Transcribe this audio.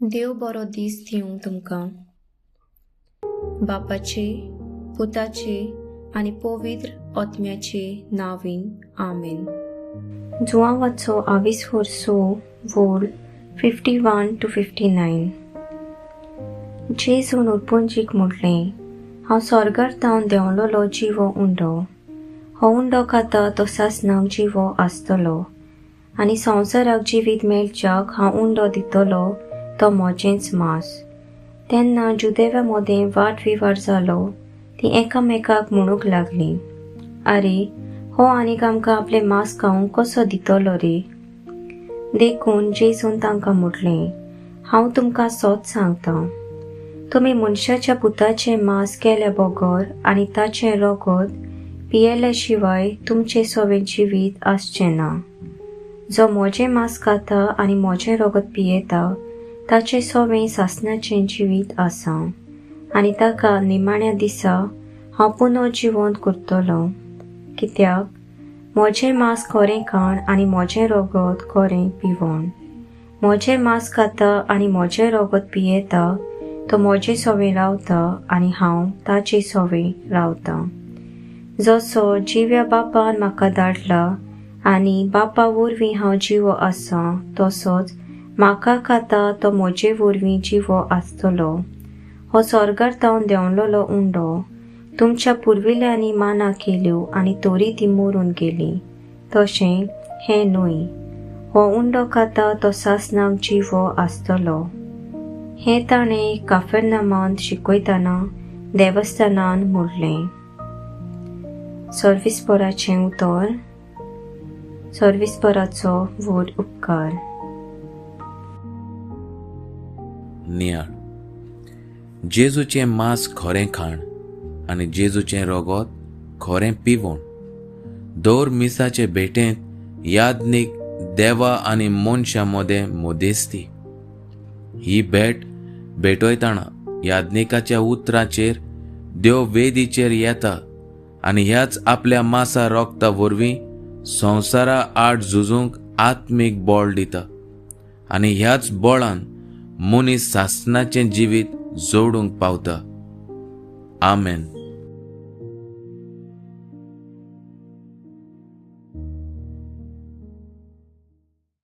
देव बरो दीस दिवं तुमकां. बापाचे, पुताचे आनी पवित्र आत्म्याचे नांवान, आमेन. जुआंवाचो आवीस वर्सो वोल 51 to 59. जेजून उरपुंजीक म्हटलें, हांव स्वर्गार तावन देंवलोलो जिवो उंडो. हो उंडो खाता तो सासणाक जिवो आसतलो आनी संवसाराक जिवीत मेळच्याक हांव उंडो दितलो तो म्हजेंच मांस. तेन्ना जुदेवा मदें वाद विवाद जालो. तीं एकामेकाक म्हणूंक लागलीं, आरे, हो आनीक आमकां आपलें मांस खावंक कसो दितलो रे? देखून जेजून तांकां म्हटलें, हांव तुमकां सत सांगतां, तुमी मनशाच्या पुताचें मांस केल्या बगर आनी ताचें रगत पियेल्या शिवाय तुमचें सवें जिवीत आसचें ना. जो म्हजें मांस खाता आनी म्हजें रगत पियेता ताचें सवें सासणाचें जिवीत आसा आनी ताका निमाण्या दिसा हांव पुनः जिवंत करतलो. कित्याक म्हजें मांस खरें खाण आनी म्हजें रगत खरें पिवण. म्हजें मांस खाता आनी म्हजें रगत पियेता तो म्हजे सवें रावता आनी हांव ताचे सवें रावतां. जसो जिव्या बापान म्हाका धाडला आनी बापा वरवीं हांव जिवो आसां, तसोच म्हाका खाता तो म्हजे वरवीं जिवो आसतलो. हो स्वर्गार तावन देंवलोलो उंडो तुमच्या पुर्विल्ल्यांनी माना केल्यो आनी तरी ती मरून गेली, तशें हें न्हय. हो उंडो खाता तो सासणाक जिवो आसतलो. हें ताणें काफेरनामांत शिकयतना देवस्थानान म्हणलें. सर्विसपराचें उतर. सर्विसपराचो व्हड उपकार. नियाळ. जेजूचें मांस खरें खाण आनी जेजूचें रगत खरें पिवण. दर मिसाचे भेटेंत याज्ञीक देवा आनी मनशां मदें मदेस्ती. ही भेट भेटयतना याज्ञिकाच्या उतराचेर देव वेदीचेर येता आनी ह्याच आपल्या मासा रगता वरवीं संवसारा आड झुजूंक आत्मीक बळ दिता आनी ह्याच बळान मनीस सासणाचें जिवीत जोडूंक पावता. आमेन.